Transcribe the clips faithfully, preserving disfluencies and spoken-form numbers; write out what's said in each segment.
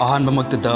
ꯑꯍꯥꯟꯕꯃꯛꯇꯗ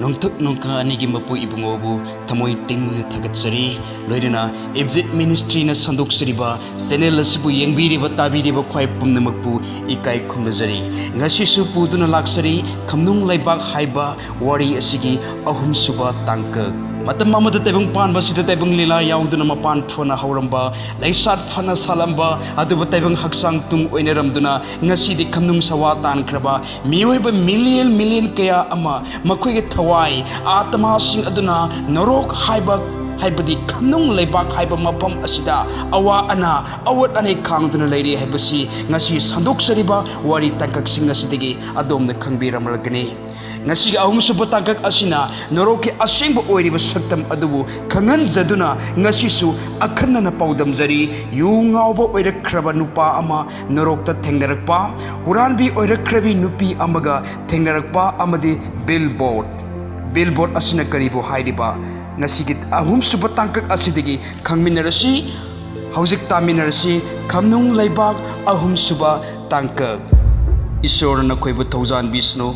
ꯅꯣꯡꯊꯛ ꯅꯣꯡꯈꯥ ꯑꯅꯤꯒꯤ ꯃꯄꯨ ꯏꯕꯨꯡꯉꯣꯕꯨ ꯊꯃꯣꯏ ꯇꯤꯡꯅ ꯊꯥꯒꯠꯆꯔꯤ꯫ ꯂꯣꯏꯅꯅ ꯏꯕꯖꯤꯠ ꯃꯤꯅꯤꯁꯇ꯭ꯔꯤꯅ ꯁꯟꯗꯣꯛꯆꯔꯤꯕ ꯆꯦꯅꯦꯜ ꯑꯁꯤꯕꯨ ꯌꯦꯡꯕꯤꯔꯤꯕ ꯇꯥꯕꯤꯔꯤꯕ ꯈ꯭ꯋꯥꯏ ꯄꯨꯝꯅꯃꯛꯄꯨ ꯏꯀꯥꯏ ꯈꯨꯝꯅꯖꯔꯤ꯫ ꯉꯁꯤꯁꯨ ꯄꯨꯗꯨꯅ ꯂꯥꯛꯆꯔꯤ ꯈꯝꯅꯨꯡ ꯂꯩꯕꯥꯛ ꯍꯥꯏꯕ ꯋꯥꯔꯤ ꯑꯁꯤꯒꯤ ꯑꯍꯨꯝꯁꯨꯕ ꯇꯥꯡꯀꯛ꯫ ꯃꯇꯝ ꯑꯃꯗ ꯇꯥꯏꯕꯪ ꯄꯥꯟꯕ ꯑꯁꯤꯗ ꯇꯥꯏꯕꯪ ꯂꯤꯂꯥ ꯌꯥꯎꯗꯨꯅ ꯃꯄꯥꯟ ꯊꯣꯟꯅ ꯍꯧꯔꯝꯕ, ꯂꯩꯁꯥꯠ ꯐꯅ ꯁꯥꯠꯂꯝꯕ, ꯑꯗꯨꯕꯨ ꯇꯥꯏꯕꯪ ꯍꯛꯆꯥꯡ ꯇꯨꯡ ꯑꯣꯏꯅꯔꯝꯗꯨꯅ ꯉꯁꯤꯗꯤ ꯈꯝꯅꯨꯡ ꯁꯋꯥ ꯇꯥꯟꯈ꯭ꯔꯕ ꯃꯤꯑꯣꯏꯕ ꯃꯤꯂꯤꯌꯟ ꯃꯤꯂꯤꯌꯟ ꯀꯌꯥ ꯑꯃ ꯃꯈꯣꯏꯒꯤ ꯊꯋꯥꯏ ꯑꯥꯇꯃꯥꯁꯤꯡ ꯑꯗꯨꯅ ꯅꯔꯣꯛ ꯍꯥꯏꯕ, ꯍꯥꯏꯕꯗꯤ ꯈꯝꯅꯨꯡ ꯂꯩꯕꯥꯛ ꯍꯥꯏꯕ ꯃꯐꯝ ꯑꯁꯤꯗ ꯑꯋꯥ ꯑꯅꯥ, ꯑꯋꯥꯠ ꯑꯅꯩ ꯈꯥꯡꯗꯨꯅ ꯂꯩꯔꯤ ꯍꯥꯏꯕꯁꯤ ꯉꯁꯤ ꯁꯟꯗꯣꯛꯆꯔꯤꯕ ꯋꯥꯔꯤ ꯇꯥꯡꯀꯛꯁꯤꯡ ꯑꯁꯤꯗꯒꯤ ꯑꯗꯣꯝꯅ ꯈꯪꯕꯤꯔꯝꯂꯒꯅꯤ꯫ ꯉꯁꯤꯒꯤ ꯑꯍꯨꯝꯁꯨꯕ ꯇꯥꯡꯀꯛ ꯑꯁꯤꯅ ꯅꯔꯣꯛꯀꯤ ꯑꯁꯦꯡꯕ ꯑꯣꯏꯔꯤꯕ ꯁꯛꯇꯝ ꯑꯗꯨꯕꯨ ꯈꯪꯍꯟꯖꯗꯨꯅ ꯉꯁꯤꯁꯨ ꯑꯈꯟꯅꯅ ꯄꯥꯎꯗꯝꯖꯔꯤ꯫ ꯌꯨ ꯉꯥꯎꯕ ꯑꯣꯏꯔꯛꯈ꯭ꯔꯕ ꯅꯨꯄꯥ ꯑꯃ ꯅꯔꯣꯛꯇ ꯊꯦꯡꯅꯔꯛꯄ, ꯍꯨꯔꯥꯟꯕꯤ ꯑꯣꯏꯔꯛꯈ꯭ꯔꯕꯤ ꯅꯨꯄꯤ ꯑꯃꯒ ꯊꯦꯡꯅꯔꯛꯄ ꯑꯃꯗꯤ ꯕꯤꯜ ꯕꯣꯔꯗ꯫ ꯕꯤꯜ ꯕꯣꯔꯗ ꯑꯁꯤꯅ ꯀꯔꯤꯕꯨ ꯍꯥꯏꯔꯤꯕ? ꯉꯁꯤꯒꯤ ꯑꯍꯨꯝꯁꯨꯕ ꯇꯥꯡꯀꯛ ꯑꯁꯤꯗꯒꯤ ꯈꯪꯃꯤꯟꯅꯔꯁꯤ꯫ ꯍꯧꯖꯤꯛ ꯇꯥꯃꯤꯟꯅꯔꯁꯤ ꯈꯝꯅꯨꯡ ꯂꯩꯕꯥꯛ ꯑꯍꯨꯝꯁꯨꯕ ꯇꯥꯡꯀꯛ꯫ ꯏꯁꯣꯔꯅ ꯅꯈꯣꯏꯕꯨ ꯊꯧꯖꯥꯟꯕꯤꯁꯅꯨ꯫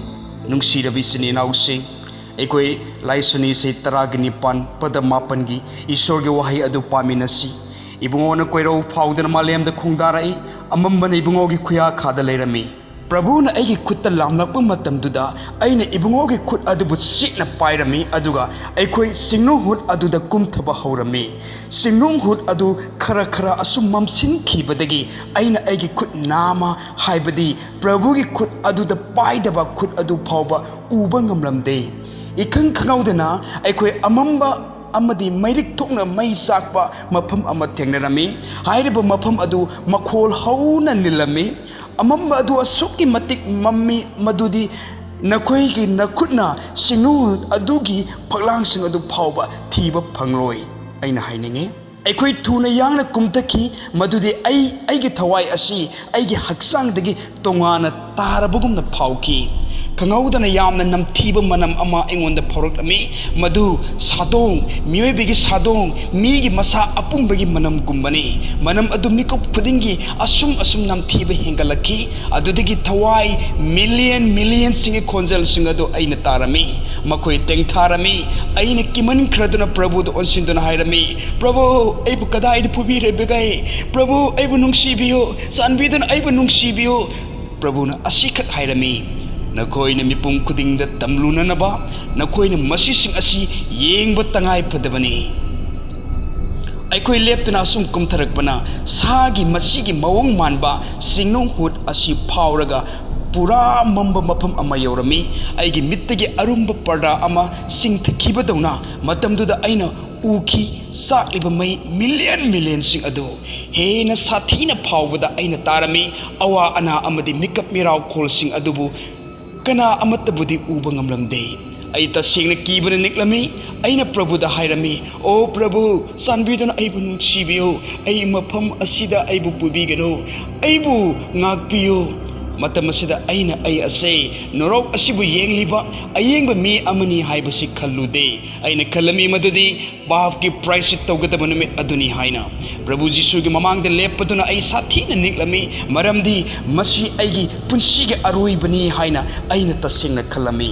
ꯅꯨꯡꯁꯤꯔꯕꯤ ꯏꯆꯤꯟ ꯏꯅꯥꯎꯁꯤꯡ, ꯑꯩꯈꯣꯏ ꯂꯥꯏꯁꯣꯟ ꯏꯁꯩ ꯇꯔꯥꯒ ꯅꯤꯄꯥꯟ ꯄꯗ ꯃꯥꯄꯟꯒꯤ ꯏꯁꯣꯔꯒꯤ ꯋꯥꯍꯩ ꯑꯗꯨ ꯄꯥꯃꯤꯟꯅꯁꯤ꯫ ꯏꯕꯨꯡꯉꯣꯅ ꯀꯣꯏꯔꯧ ꯐꯥꯎꯗꯨꯅ ꯃꯥꯂꯦꯝꯗ ꯈꯣꯡꯗꯥꯔꯛꯏ, ꯑꯃꯝꯕꯅ ꯏꯕꯨꯡꯉꯣꯒꯤ ꯈꯨꯌꯥꯈꯥꯗ ꯂꯩꯔꯝꯃꯤ꯫ ꯄ꯭ꯔꯚꯨꯅ ꯑꯩꯒꯤ ꯈꯨꯠꯇ ꯂꯥꯝꯂꯛꯄ ꯃꯇꯝꯗꯨꯗ ꯑꯩꯅ ꯏꯕꯨꯡꯉꯣꯒꯤ ꯈꯨꯠ ꯑꯗꯨꯕꯨ ꯆꯦꯠꯅ ꯄꯥꯏꯔꯝꯃꯤ, ꯑꯗꯨꯒ ꯑꯩꯈꯣꯏ ꯆꯤꯡꯅꯨꯡ ꯍꯨꯠ ꯑꯗꯨꯗ ꯀꯨꯝꯊꯕ ꯍꯧꯔꯝꯃꯤ꯫ ꯆꯤꯡꯅꯨꯡ ꯍꯨꯠ ꯑꯗꯨ ꯈꯔ ꯈꯔ ꯑꯁꯨꯝ ꯃꯝꯁꯤꯟꯈꯤꯕꯗꯒꯤ ꯑꯩꯅ ꯑꯩꯒꯤ ꯈꯨꯠ ꯅꯥꯝꯃ, ꯍꯥꯏꯕꯗꯤ ꯄ꯭ꯔꯚꯨꯒꯤ ꯈꯨꯠ ꯑꯗꯨꯗ ꯄꯥꯏꯗꯕ ꯈꯨꯠ ꯑꯗꯨ ꯐꯥꯎꯕ ꯎꯕ ꯉꯝꯂꯝꯗꯦ꯫ ꯏꯈꯪ ꯈꯪꯍꯧꯗꯅ ꯑꯩꯈꯣꯏ ꯑꯃꯝꯕ ꯑꯃꯗꯤ ꯃꯩꯔꯤꯛ ꯊꯣꯛꯅ ꯃꯩ ꯆꯥꯛꯄ ꯃꯐꯝ ꯑꯃ ꯊꯦꯡꯅꯔꯝꯃꯤ꯫ ꯍꯥꯏꯔꯤꯕ ꯃꯐꯝ ꯑꯗꯨ ꯃꯈꯣꯜ ꯍꯧꯅ ꯅꯤꯜꯂꯝꯃꯤ꯫ ꯑꯃꯝꯕ ꯑꯗꯨ ꯑꯁꯨꯛꯀꯤ ꯃꯇꯤꯛ ꯃꯝꯃꯤ ꯃꯗꯨꯗꯤ ꯅꯈꯣꯏꯒꯤ ꯅꯈꯨꯠꯅ ꯆꯤꯡꯅꯨ ꯑꯗꯨꯒꯤ ꯐꯛꯂꯥꯡꯁꯤꯡ ꯑꯗꯨ ꯐꯥꯎꯕ ꯊꯤꯕ ꯐꯪꯂꯣꯏ꯫ ꯑꯩꯅ ꯍꯥꯏꯅꯤꯡꯉꯤ, ꯑꯩꯈꯣꯏ ꯊꯨꯅ ꯌꯥꯡꯅ ꯀꯨꯝꯊꯈꯤ, ꯃꯗꯨꯗꯤ ꯑꯩ, ꯑꯩꯒꯤ ꯊꯋꯥꯏ ꯑꯁꯤ ꯑꯩꯒꯤ ꯍꯛꯆꯥꯡꯗꯒꯤ ꯇꯣꯉꯥꯟꯅ ꯇꯥꯔꯕꯒꯨꯝꯅ ꯐꯥꯎꯈꯤ꯫ ꯈꯪꯍꯧꯗꯅ ꯌꯥꯝꯅ ꯅꯝꯊꯤꯕ ꯃꯅꯝ ꯑꯃ ꯑꯩꯉꯣꯟꯗ ꯐꯥꯎꯔꯛꯂꯝꯃꯤ꯫ ꯃꯗꯨ ꯁꯥꯗꯣꯡ, ꯃꯤꯑꯣꯏꯕꯒꯤ ꯁꯥꯗꯣꯡ, ꯃꯤꯒꯤ ꯃꯁꯥ ꯑꯄꯨꯝꯕꯒꯤ ꯃꯅꯝꯒꯨꯝꯕꯅꯤ꯫ ꯃꯅꯝ ꯑꯗꯨ ꯃꯤꯀꯨꯞ ꯈꯨꯗꯤꯡꯒꯤ ꯑꯁꯨꯝ ꯑꯁꯨꯝ ꯅꯝꯊꯤꯕ ꯍꯦꯟꯒꯠꯂꯛꯈꯤ꯫ ꯑꯗꯨꯗꯒꯤ ꯊꯋꯥꯏ ꯃꯤꯂꯤꯌꯟ ꯃꯤꯂꯤꯌꯟꯁꯤꯡꯒꯤ ꯈꯣꯟꯖꯦꯜꯁꯤꯡ ꯑꯗꯨ ꯑꯩꯅ ꯇꯥꯔꯝꯃꯤ꯫ ꯃꯈꯣꯏ ꯇꯦꯡꯊꯥꯔꯝꯃꯤ꯫ ꯑꯩꯅ ꯀꯤꯃꯟꯈ꯭ꯔꯗꯨꯅ ꯄ꯭ꯔꯚꯨꯗ ꯑꯣꯟꯁꯤꯟꯗꯨꯅ ꯍꯥꯏꯔꯝꯃꯤ, "ꯄ꯭ꯔꯚꯨ, ꯑꯩꯕꯨ ꯀꯗꯥꯏꯗ ꯄꯨꯕꯤꯔꯤꯕꯒꯦ? ꯄ꯭ꯔꯚꯨ, ꯑꯩꯕꯨ ꯅꯨꯡꯁꯤꯕꯤꯌꯨ, ꯆꯥꯟꯕꯤꯗꯨꯅ ꯑꯩꯕꯨ ꯅꯨꯡꯁꯤꯕꯤꯌꯨ꯫" ꯄ꯭ꯔꯚꯨꯅ ꯑꯁꯤꯈꯛ ꯍꯥꯏꯔꯝꯃꯤ, "ꯅꯈꯣꯏꯅ ꯃꯤꯄꯨꯝ ꯈꯨꯗꯤꯡꯗ ꯇꯝꯂꯨꯅꯅꯕ ꯅꯈꯣꯏꯅ ꯃꯁꯤꯁꯤꯡ ꯑꯁꯤ ꯌꯦꯡꯕ ꯇꯉꯥꯏ ꯐꯗꯕꯅꯤ꯫" ꯑꯩꯈꯣꯏ ꯂꯦꯞꯇꯅ ꯑꯁꯨꯝ ꯀꯨꯝꯊꯔꯛꯄꯅ ꯁꯥꯒꯤ ꯃꯁꯤꯒꯤ ꯃꯑꯣꯡ ꯃꯥꯟꯕ ꯁꯤꯡꯅꯨꯡ ꯍꯨꯠ ꯑꯁꯤ ꯐꯥꯎꯔꯒ ꯄꯨꯔꯥ ꯃꯝꯕ ꯃꯐꯝ ꯑꯃ ꯌꯧꯔꯝꯃꯤ꯫ ꯑꯩꯒꯤ ꯃꯤꯠꯇꯒꯤ ꯑꯔꯨꯝꯕ ꯄꯔꯗꯥ ꯑꯃ ꯆꯤꯡꯊꯈꯤꯕꯗꯧꯅ ꯃꯇꯝꯗꯨꯗ ꯑꯩꯅ ꯎꯈꯤ꯫ ꯆꯥꯛꯂꯤꯕ ꯃꯩ ꯃꯤꯂꯤꯌꯟ ꯃꯤꯂꯤꯌꯟꯁꯤꯡ ꯑꯗꯨ ꯍꯦꯟꯅ ꯁꯥꯊꯤꯅ ꯐꯥꯎꯕꯗ ꯑꯩꯅ ꯇꯥꯔꯝꯃꯤ꯫ ꯑꯋꯥ ꯑꯅꯥ ꯑꯃꯗꯤ ꯃꯤꯀꯞ ꯃꯤꯔꯥꯎ ꯈꯣꯜꯁꯤꯡ ꯑꯗꯨꯕꯨ ꯀꯅꯥ ꯑꯃꯠꯇꯕꯨꯗꯤ ꯎꯕ ꯉꯝꯂꯝꯗꯦ꯫ ꯑꯩ ꯇꯁꯦꯡꯅ ꯀꯤꯕꯅ ꯅꯤꯛꯂꯝꯃꯤ꯫ ꯑꯩꯅ ꯄ꯭ꯔꯚꯨꯗ ꯍꯥꯏꯔꯝꯃꯤ, "ꯑꯣ ꯄ꯭ꯔꯚꯨ, ꯆꯥꯟꯕꯤꯗꯨꯅ ꯑꯩꯕꯨ ꯅꯨꯡꯁꯤꯕꯤꯌꯨ꯫ ꯑꯩ ꯃꯐꯝ ꯑꯁꯤꯗ ꯑꯩꯕꯨ ꯄꯨꯕꯤꯒꯅꯨ꯫ ꯑꯩꯕꯨ ꯉꯥꯛꯄꯤꯌꯨ꯫" ꯃꯇꯝ ꯑꯁꯤꯗ ꯑꯩꯅ ꯑꯩ ꯑꯁꯦ ꯅꯣꯔꯣꯛ ꯑꯁꯤꯕꯨ ꯌꯦꯡꯂꯤꯕ ꯑꯌꯦꯡꯕ ꯃꯤ ꯑꯃꯅꯤ ꯍꯥꯏꯕꯁꯤ ꯈꯜꯂꯨꯗꯦ꯫ ꯑꯩꯅ ꯈꯜꯂꯝꯃꯤ ꯃꯗꯨꯗꯤ ꯄꯥꯞꯀꯤ ꯄ꯭ꯔꯥꯏꯁꯤꯠ ꯇꯧꯒꯗꯕ ꯅꯨꯃꯤꯠ ꯑꯗꯨꯅꯤ ꯍꯥꯏꯅ꯫ ꯄ꯭ꯔꯚꯨ ꯖꯤꯁꯨꯒꯤ ꯃꯃꯥꯡꯗ ꯂꯦꯞꯄꯗꯨꯅ ꯑꯩ ꯁꯥꯊꯤꯅ ꯅꯤꯛꯂꯝꯃꯤ, ꯃꯔꯝꯗꯤ ꯃꯁꯤ ꯑꯩꯒꯤ ꯄꯨꯟꯁꯤꯒꯤ ꯑꯔꯣꯏꯕꯅꯤ ꯍꯥꯏꯅ ꯑꯩꯅ ꯇꯁꯦꯡꯅ ꯈꯜꯂꯝꯃꯤ꯫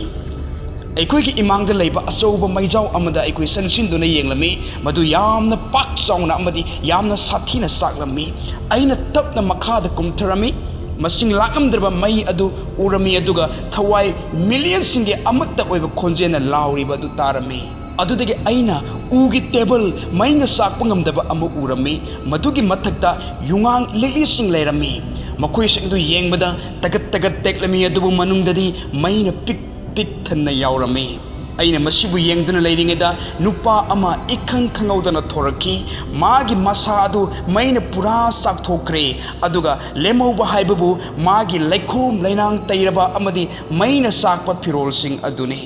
ꯑꯩꯈꯣꯏꯒꯤ ꯏꯃꯥꯡꯗ ꯂꯩꯕ ꯑꯆꯧꯕ ꯃꯩꯖꯥꯎ ꯑꯃꯗ ꯑꯩꯈꯣꯏ ꯆꯪꯁꯤꯟꯗꯨꯅ ꯌꯦꯡꯂꯝꯃꯤ꯫ ꯃꯗꯨ ꯌꯥꯝꯅ ꯄꯥꯛ ꯆꯥꯎꯅ ꯑꯃꯗꯤ ꯌꯥꯝꯅ ꯁꯥꯊꯤꯅ ꯆꯥꯛꯂꯝꯃꯤ꯫ ꯑꯩꯅ ꯇꯞꯅ ꯃꯈꯥꯗ ꯀꯨꯝꯊꯔꯝꯃꯤ꯫ ꯃꯁꯤꯡ ꯂꯥꯛꯂꯝꯗ꯭ꯔꯕ ꯃꯩ ꯑꯗꯨ ꯎꯔꯝꯃꯤ, ꯑꯗꯨꯒ ꯊꯋꯥꯏ ꯃꯤꯂꯤꯌꯟꯁꯤꯡꯒꯤ ꯑꯃꯠꯇ ꯑꯣꯏꯕ ꯈꯣꯟꯖꯦꯜꯅ ꯂꯥꯎꯔꯤꯕ ꯑꯗꯨ ꯇꯥꯔꯝꯃꯤ꯫ ꯑꯗꯨꯗꯒꯤ ꯑꯩꯅ ꯎꯒꯤ ꯇꯦꯕꯜ, ꯃꯩꯅ ꯆꯥꯛꯄ ꯉꯝꯗꯕ ꯑꯃ ꯎꯔꯝꯃꯤ꯫ ꯃꯗꯨꯒꯤ ꯃꯊꯛꯇ ꯌꯨꯉꯥꯡ ꯂꯤꯛꯂꯤꯁꯤꯡ ꯂꯩꯔꯝꯃꯤ꯫ ꯃꯈꯣꯏꯁꯤꯡ ꯑꯗꯨ ꯌꯦꯡꯕꯗ ꯇꯒꯠ ꯇꯒꯠ ꯇꯦꯛꯂꯝꯃꯤ, ꯑꯗꯨꯕꯨ ꯃꯅꯨꯡꯗꯗꯤ ꯃꯩꯅ ꯄꯤꯛ ꯄꯤꯛ ꯊꯟꯅ ꯌꯥꯎꯔꯝꯃꯤ꯫ ꯑꯩꯅ ꯃꯁꯤꯕꯨ ꯌꯦꯡꯗꯨꯅ ꯂꯩꯔꯤꯉꯩꯗ ꯅꯨꯄꯥ ꯑꯃ ꯏꯈꯪ ꯈꯪꯍꯧꯗꯅ ꯊꯣꯔꯛꯈꯤ꯫ ꯃꯥꯒꯤ ꯃꯁꯥ ꯑꯗꯨ ꯃꯩꯅ ꯄꯨꯔꯥ ꯆꯥꯛꯊꯣꯛꯈ꯭ꯔꯦ, ꯑꯗꯨꯒ ꯂꯦꯝꯍꯧꯕ ꯍꯥꯏꯕꯕꯨ ꯃꯥꯒꯤ ꯂꯩꯈꯣꯝ ꯂꯩꯅꯥꯡ ꯇꯩꯔꯕ ꯑꯃꯗꯤ ꯃꯩꯅ ꯆꯥꯛꯄ ꯐꯤꯔꯣꯜꯁꯤꯡ ꯑꯗꯨꯅꯤ꯫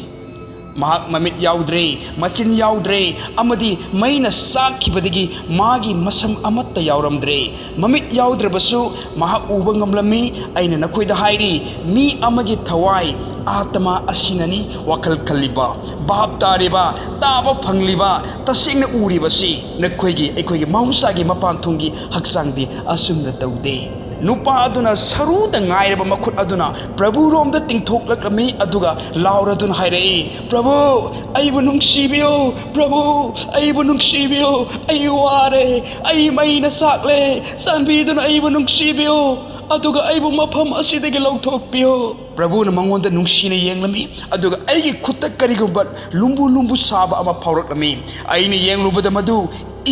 ꯃꯍꯥꯛ ꯃꯃꯤꯠ ꯌꯥꯎꯗ꯭ꯔꯦ, ꯃꯆꯤꯟ ꯌꯥꯎꯗ꯭ꯔꯦ, ꯑꯃꯗꯤ ꯃꯩꯅ ꯆꯥꯛꯈꯤꯕꯗꯒꯤ ꯃꯥꯒꯤ ꯃꯁꯝ ꯑꯃꯠꯇ ꯌꯥꯎꯔꯝꯗ꯭ꯔꯦ꯫ ꯃꯃꯤꯠ ꯌꯥꯎꯗ꯭ꯔꯕꯁꯨ ꯃꯍꯥꯛ ꯎꯕ ꯉꯝꯂꯝꯃꯤ꯫ ꯑꯩꯅ ꯅꯈꯣꯏꯗ ꯍꯥꯏꯔꯤ, ꯃꯤ ꯑꯃꯒꯤ ꯊꯋꯥꯏ ꯑꯥꯇꯃꯥ ꯑꯁꯤꯅꯅꯤ ꯋꯥꯈꯜ ꯈꯜꯂꯤꯕ, ꯚꯥꯞ ꯇꯥꯔꯤꯕ, ꯇꯥꯕ ꯐꯪꯂꯤꯕ, ꯇꯁꯦꯡꯅ ꯎꯔꯤꯕꯁꯤ꯫ ꯅꯈꯣꯏꯒꯤ, ꯑꯩꯈꯣꯏꯒꯤ ꯃꯍꯧꯁꯥꯒꯤ ꯃꯄꯥꯟ ꯊꯣꯡꯒꯤ ꯍꯛꯆꯥꯡꯗꯤ ꯑꯁꯨꯝꯅ ꯇꯧꯗꯦ꯫ ꯅꯨꯄꯥ ꯑꯗꯨꯅ ꯁꯔꯨꯗ ꯉꯥꯏꯔꯕ ꯃꯈꯨꯠ ꯑꯗꯨꯅ ꯄ꯭ꯔꯚꯨꯔꯣꯝꯗ ꯇꯤꯡꯊꯣꯛꯂꯛꯂꯝꯃꯤ, ꯑꯗꯨꯒ ꯂꯥꯎꯔꯗꯨꯅ ꯍꯥꯏꯔꯛꯏ, "ꯄ꯭ꯔꯚꯨ, ꯑꯩꯕꯨ ꯅꯨꯡꯁꯤꯕꯤꯌꯨ! ꯄ꯭ꯔꯚꯨ, ꯑꯩꯕꯨ ꯅꯨꯡꯁꯤꯕꯤꯌꯨ! ꯑꯩ ꯋꯥꯔꯦ! ꯑꯩ ꯃꯩꯅ ꯆꯥꯛꯂꯦ! ꯆꯥꯟꯕꯤꯗꯨꯅ ꯑꯩꯕꯨ ꯅꯨꯡꯁꯤꯕꯤꯌꯨ! ꯑꯗꯨꯒ ꯑꯩꯕꯨ ꯃꯐꯝ ꯑꯁꯤꯗꯒꯤ ꯂꯧꯊꯣꯛꯄꯤꯌꯨ!" ꯄ꯭ꯔꯚꯨꯅ ꯃꯉꯣꯟꯗ ꯅꯨꯡꯁꯤꯅ ꯌꯦꯡꯂꯝꯃꯤ, ꯑꯗꯨꯒ ꯑꯩꯒꯤ ꯈꯨꯠꯇ ꯀꯔꯤꯒꯨꯝꯕ ꯂꯨꯝꯕꯨ ꯂꯨꯝꯕꯨ ꯁꯥꯕ ꯑꯃ ꯐꯥꯎꯔꯛꯂꯝꯃꯤ꯫ ꯑꯩꯅ ꯌꯦꯡꯂꯨꯕꯗ ꯃꯗꯨ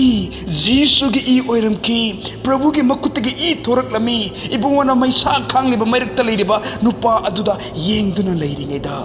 ꯏ, ꯖꯤꯁꯨꯒꯤ ꯏ ꯑꯣꯏꯔꯝꯈꯤ꯫ ꯄ꯭ꯔꯚꯨꯒꯤ ꯃꯈꯨꯠꯇꯒꯤ ꯏ ꯊꯣꯔꯛꯂꯝꯃꯤ꯫ ꯏꯕꯨꯡꯉꯣꯅ ꯃꯩꯁꯥ ꯈꯥꯡꯂꯤꯕ ꯃꯩꯔꯛꯇ ꯂꯩꯔꯤꯕ ꯅꯨꯄꯥ ꯑꯗꯨꯗ ꯌꯦꯡꯗꯨꯅ ꯂꯩꯔꯤꯉꯩꯗ,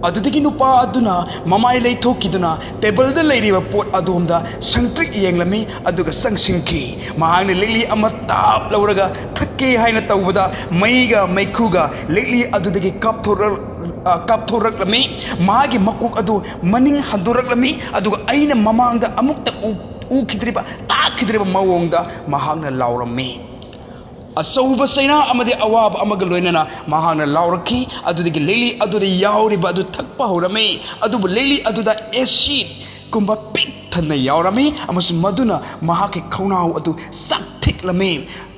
ꯑꯗꯨꯗꯒꯤ ꯅꯨꯄꯥ ꯑꯗꯨꯅ ꯃꯃꯥꯏ ꯂꯩꯊꯣꯛꯈꯤꯗꯨꯅ ꯇꯦꯕꯜꯗ ꯂꯩꯔꯤꯕ ꯄꯣꯠ ꯑꯗꯣꯝꯗ ꯁꯪꯇ꯭ꯔꯤꯛ ꯌꯦꯡꯂꯝꯃꯤ, ꯑꯗꯨꯒ ꯆꯪꯁꯤꯟꯈꯤ꯫ ꯃꯍꯥꯛꯅ ꯂꯤꯛꯂꯤ ꯑꯃ ꯇꯥꯞ ꯂꯧꯔꯒ ꯊꯛꯀꯦ ꯍꯥꯏꯅ ꯇꯧꯕꯗ, ꯃꯩꯒ ꯃꯩꯈꯨꯒ ꯂꯤꯛꯂꯤ ꯑꯗꯨꯗꯒꯤ ꯀꯥꯞꯊꯣꯔꯛ-, ꯑ, ꯀꯥꯞꯊꯣꯔꯛꯂꯝꯃꯤ꯫ ꯃꯥꯒꯤ ꯃꯀꯣꯛ ꯑꯗꯨ ꯃꯅꯤꯡ ꯍꯟꯗꯣꯔꯛꯂꯝꯃꯤ, ꯑꯗꯨꯒ ꯑꯩꯅ ꯃꯃꯥꯡꯗ ꯑꯃꯨꯛꯇ ꯎ-, ꯎꯈꯤꯗ꯭ꯔꯤꯕ, ꯇꯥꯈꯤꯗ꯭ꯔꯤꯕ ꯃꯑꯣꯡꯗ ꯃꯍꯥꯛꯅ ꯂꯥꯎꯔꯝꯃꯤ꯫ ꯑꯆꯧꯕ ꯆꯩꯅꯥ ꯑꯃꯗꯤ ꯑꯋꯥꯕ ꯑꯃꯒ ꯂꯣꯏꯅꯅ ꯃꯍꯥꯛꯅ ꯂꯥꯎꯔꯛꯈꯤ꯫ ꯑꯗꯨꯗꯒꯤ ꯂꯤꯛꯂꯤ ꯑꯗꯨꯗ ꯌꯥꯎꯔꯤꯕ ꯑꯗꯨ ꯊꯛꯄ ꯍꯧꯔꯝꯃꯤ꯫ ꯑꯗꯨꯕꯨ ꯂꯤꯛꯂꯤ ꯑꯗꯨꯗ ꯑꯦꯁꯤꯗ ꯀꯨꯝꯕ ꯄꯤꯛ ꯊꯟꯅ ꯌꯥꯎꯔꯝꯃꯤ, ꯑꯃꯁꯨꯡ ꯃꯗꯨꯅ ꯃꯍꯥꯛꯀꯤ ꯈꯧꯅꯥꯎ ꯑꯗꯨ ꯆꯥꯛꯊꯤꯛꯂꯝꯃꯤ꯫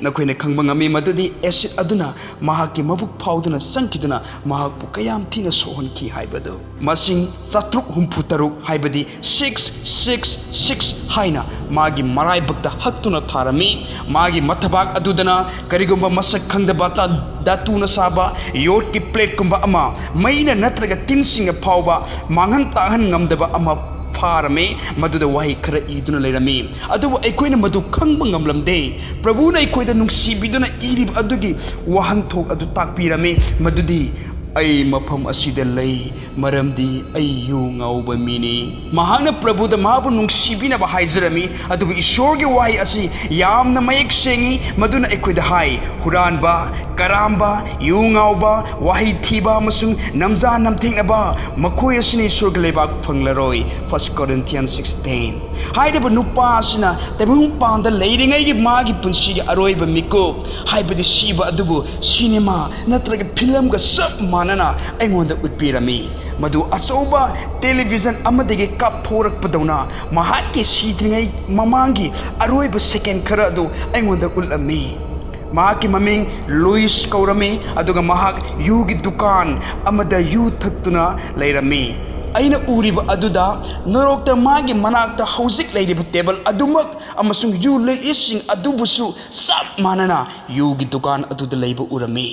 ꯅꯈꯣꯏꯅ ꯈꯪꯕ ꯉꯝꯃꯤ ꯃꯗꯨꯗꯤ ꯑꯦꯁꯤꯗ ꯑꯗꯨꯅ ꯃꯍꯥꯛꯀꯤ ꯃꯕꯨꯛ ꯐꯥꯎꯗꯨꯅ ꯆꯪꯈꯤꯗꯨꯅ ꯃꯍꯥꯛꯄꯨ ꯀꯌꯥꯝ ꯊꯤꯅ ꯁꯣꯛꯍꯟꯈꯤ ꯍꯥꯏꯕꯗꯨ꯫ ꯃꯁꯤꯡ ꯆꯥꯇ꯭ꯔꯨꯛ ꯍꯨꯝꯐꯨ ꯇꯔꯨꯛ, ꯍꯥꯏꯕꯗꯤ six six six ꯍꯥꯏꯅ ꯃꯥꯒꯤ ꯃꯔꯥꯏꯕꯛꯇ ꯍꯛꯇꯨꯅ ꯊꯥꯔꯝꯃꯤ꯫ ꯃꯥꯒꯤ ꯃꯊꯕꯥꯛ ꯑꯗꯨꯗꯅ ꯀꯔꯤꯒꯨꯝꯕ ꯃꯁꯛ ꯈꯪꯗꯕ ꯇ-, ꯙꯥꯇꯨꯅ ꯁꯥꯕ ꯌꯣꯠꯀꯤ ꯄ꯭ꯂꯦꯠꯀꯨꯝꯕ ꯑꯃ, ꯃꯩꯅ ꯅꯠꯇ꯭ꯔꯒ ꯇꯤꯟꯁꯤꯡꯅ ꯐꯥꯎꯕ ꯃꯥꯡꯍꯟ ꯇꯥꯛꯍꯟ ꯉꯝꯗꯕ ꯑꯃ ꯐꯥꯔꯝꯃꯤ꯫ ꯃꯗꯨꯗ ꯋꯥꯍꯩ ꯈꯔ ꯏꯗꯨꯅ ꯂꯩꯔꯝꯃꯤ, ꯑꯗꯨꯕꯨ ꯑꯩꯈꯣꯏꯅ ꯃꯗꯨ ꯈꯪꯕ ꯉꯝꯂꯝꯗꯦ꯫ ꯄ꯭ꯔꯚꯨꯅ ꯑꯩꯈꯣꯏꯗ ꯅꯨꯡꯁꯤꯕꯤꯗꯨꯅ ꯏꯔꯤꯕ ꯑꯗꯨꯒꯤ ꯋꯥꯍꯟꯊꯣꯛ ꯑꯗꯨ ꯇꯥꯛꯄꯤꯔꯝꯃꯤ, ꯃꯗꯨꯗꯤ "ꯑꯩ ꯃꯐꯝ ꯑꯁꯤꯗ ꯂꯩ, ꯃꯔꯝꯗꯤ ꯑꯩ ꯌꯨ ꯉꯥꯎꯕ ꯃꯤꯅꯤ"꯫ ꯃꯍꯥꯛꯅ ꯄ꯭ꯔꯚꯨꯗ ꯃꯍꯥꯛꯄꯨ ꯅꯨꯡꯁꯤꯕꯤꯅꯕ ꯍꯥꯏꯖꯔꯝꯃꯤ, ꯑꯗꯨꯕꯨ ꯏꯁꯣꯔꯒꯤ ꯋꯥꯍꯩ ꯑꯁꯤ ꯌꯥꯝꯅ ꯃꯌꯦꯛ ꯁꯦꯡꯏ꯫ ꯃꯗꯨꯅ ꯑꯩꯈꯣꯏꯗ ꯍꯥꯏ, ꯍꯨꯔꯥꯟꯕ, ꯀꯔꯥꯝꯕ, ꯌꯨ ꯉꯥꯎꯕ, ꯋꯥꯍꯩ ꯊꯤꯕ ꯑꯃꯁꯨꯡ ꯅꯝꯖꯥ ꯅꯝꯊꯦꯛꯅꯕ, ꯃꯈꯣꯏ ꯑꯁꯤꯅ ꯏꯁꯣꯔꯒꯤ ꯂꯩꯕꯥꯛ ꯐꯪꯂꯔꯣꯏ꯫ First Corinthians six ten꯫ ꯍꯥꯏꯔꯤꯕ ꯅꯨꯄꯥ ꯑꯁꯤꯅ ꯇꯥꯏꯕꯪꯄꯥꯟꯗ ꯂꯩꯔꯤꯉꯩꯒꯤ ꯃꯥꯒꯤ ꯄꯨꯟꯁꯤꯒꯤ ꯑꯔꯣꯏꯕ ꯃꯤꯀꯨꯞ, ꯍꯥꯏꯕꯗꯤ ꯁꯤꯕ ꯑꯗꯨꯕꯨ ꯁꯤꯅꯦꯃꯥ ꯅꯠꯇ꯭ꯔꯒ ꯐꯤꯂꯝꯒ ꯆꯞ ꯃꯥꯟꯅꯅ ꯑꯩꯉꯣꯟꯗ ꯎꯠꯄꯤꯔꯝꯃꯤ꯫ ꯃꯗꯨ ꯑꯆꯧꯕ ꯇꯦꯂꯤꯚꯤꯖꯟ ꯑꯃꯗꯒꯤ ꯀꯥꯞꯊꯣꯔꯛꯄꯗꯧꯅ ꯃꯍꯥꯛꯀꯤ ꯁꯤꯗ꯭ꯔꯤꯉꯩ ꯃꯃꯥꯡꯒꯤ ꯑꯔꯣꯏꯕ ꯁꯦꯀꯦꯟ ꯈꯔ ꯑꯗꯨ ꯑꯩꯉꯣꯟꯗ ꯎꯠꯂꯝꯃꯤ꯫ ꯃꯍꯥꯛꯀꯤ ꯃꯃꯤꯡ ꯂꯨꯏꯁ ꯀꯧꯔꯝꯃꯤ, ꯑꯗꯨꯒ ꯃꯍꯥꯛ ꯌꯨꯒꯤ ꯗꯨꯀꯥꯟ ꯑꯃꯗ ꯌꯨ ꯊꯛꯇꯨꯅ ꯂꯩꯔꯝꯃꯤ꯫ ꯑꯩꯅ ꯎꯔꯤꯕ ꯑꯗꯨꯗ ꯅꯣꯔꯣꯛꯇ ꯃꯥꯒꯤ ꯃꯅꯥꯛꯇ ꯍꯧꯖꯤꯛ ꯂꯩꯔꯤꯕ ꯇꯦꯕꯜ ꯑꯗꯨꯃꯛ ꯑꯃꯁꯨꯡ ꯌꯨ ꯂꯩꯏꯁꯤꯡ ꯑꯗꯨꯕꯨꯁꯨ ꯆꯞ ꯃꯥꯟꯅꯅ ꯌꯨꯒꯤ ꯗꯨꯀꯥꯟ ꯑꯗꯨꯗ ꯂꯩꯕ ꯎꯔꯝꯃꯤ꯫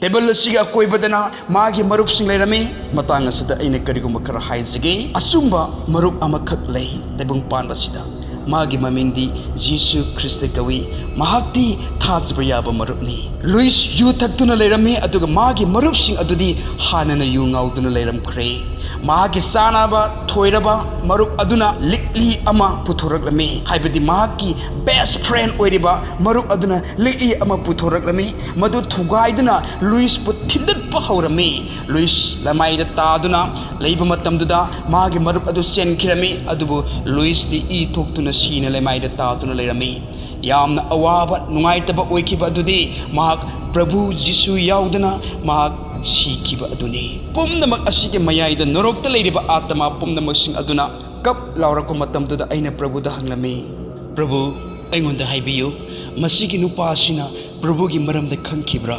ꯇꯦꯕꯜ ꯑꯁꯤꯒꯤ ꯑꯀꯣꯏꯕꯗꯅ ꯃꯥꯒꯤ ꯃꯔꯨꯞꯁꯤꯡ ꯂꯩꯔꯝꯃꯤ꯫ ꯃꯇꯥꯡ ꯑꯁꯤꯗ ꯑꯩꯅ ꯀꯔꯤꯒꯨꯝꯕ ꯈꯔ ꯍꯥꯏꯖꯒꯦ꯫ ꯑꯆꯨꯝꯕ ꯃꯔꯨꯞ ꯑꯃꯈꯛ ꯂꯩ ꯇꯥꯏꯕꯪ ꯄꯥꯟꯕꯁꯤꯗ꯫ ꯃꯥꯒꯤ ꯃꯃꯤꯡꯗꯤ ꯖꯤꯁꯨ ꯈ꯭ꯔꯤꯁꯇ ꯀꯧꯏ꯫ ꯃꯍꯥꯛꯇꯤ ꯊꯥꯖꯕ ꯌꯥꯕ ꯃꯔꯨꯞꯅꯤ꯫ ꯂꯨꯏꯁ ꯌꯨ ꯊꯛꯇꯨꯅ ꯂꯩꯔꯝꯃꯤ, ꯑꯗꯨꯒ ꯃꯥꯒꯤ ꯃꯔꯨꯞꯁꯤꯡ ꯑꯗꯨꯗꯤ ꯍꯥꯟꯅꯅ ꯌꯨ ꯉꯥꯎꯗꯨꯅ ꯂꯩꯔꯝꯈ꯭ꯔꯦ꯫ ꯃꯍꯥꯛꯀꯤ ꯆꯥꯅꯕ ꯊꯣꯏꯔꯕ ꯃꯔꯨꯞ ꯑꯗꯨꯅ ꯂꯤꯛꯂꯤ ꯑꯃ ꯄꯨꯊꯣꯔꯛꯂꯝꯃꯤ, ꯍꯥꯏꯕꯗꯤ ꯃꯍꯥꯛꯀꯤ ꯕꯦꯁ ꯐ꯭ꯔꯦꯟ ꯑꯣꯏꯔꯤꯕ ꯃꯔꯨꯞ ꯑꯗꯨꯅ ꯂꯤꯛꯂꯤ ꯑꯃ ꯄꯨꯊꯣꯔꯛꯂꯝꯃꯤ꯫ ꯃꯗꯨ ꯊꯨꯒꯥꯏꯗꯨꯅ ꯂꯨꯏꯁꯄꯨ ꯊꯤꯟꯗꯠꯄ ꯍꯧꯔꯝꯃꯤ꯫ ꯂꯨꯏꯁ ꯂꯃꯥꯏꯗ ꯇꯥꯗꯨꯅ ꯂꯩꯕ ꯃꯇꯝꯗꯨꯗ ꯃꯥꯒꯤ ꯃꯔꯨꯞ ꯑꯗꯨ ꯆꯦꯟꯈꯤꯔꯝꯃꯤ, ꯑꯗꯨꯕꯨ ꯂꯨꯏꯁꯇꯤ ꯏ ꯊꯣꯛꯇꯨꯅ ꯁꯤꯅ ꯂꯩꯃꯥꯏꯗ ꯇꯥꯗꯨꯅ ꯂꯩꯔꯝꯃꯤ꯫ ꯌꯥꯝꯅ ꯑꯋꯥꯕ, ꯅꯨꯡꯉꯥꯏꯇꯕ ꯑꯣꯏꯈꯤꯕ ꯑꯗꯨꯗꯤ ꯃꯍꯥꯛ ꯄ꯭ꯔꯚꯨ ꯖꯤꯁꯨ ꯌꯥꯎꯗꯅ ꯃꯍꯥꯛ ꯁꯤꯈꯤꯕ ꯑꯗꯨꯅꯤ꯫ ꯄꯨꯝꯅꯃꯛ ꯑꯁꯤꯒꯤ ꯃꯌꯥꯏꯗ ꯅꯣꯔꯣꯛꯇ ꯂꯩꯔꯤꯕ ꯑꯥꯇꯃꯥ ꯄꯨꯝꯅꯃꯛꯁꯤꯡ ꯑꯗꯨꯅ ꯀꯞ ꯂꯥꯎꯔꯛꯄ ꯃꯇꯝꯗꯨꯗ ꯑꯩꯅ ꯄ꯭ꯔꯚꯨꯗ ꯍꯪꯂꯝꯃꯤ, "ꯄ꯭ꯔꯚꯨ, ꯑꯩꯉꯣꯟꯗ ꯍꯥꯏꯕꯤꯌꯨ, ꯃꯁꯤꯒꯤ ꯅꯨꯄꯥ ꯑꯁꯤꯅ ꯄ꯭ꯔꯚꯨꯒꯤ ꯃꯔꯝꯗ ꯈꯪꯈꯤꯕ꯭ꯔꯥ?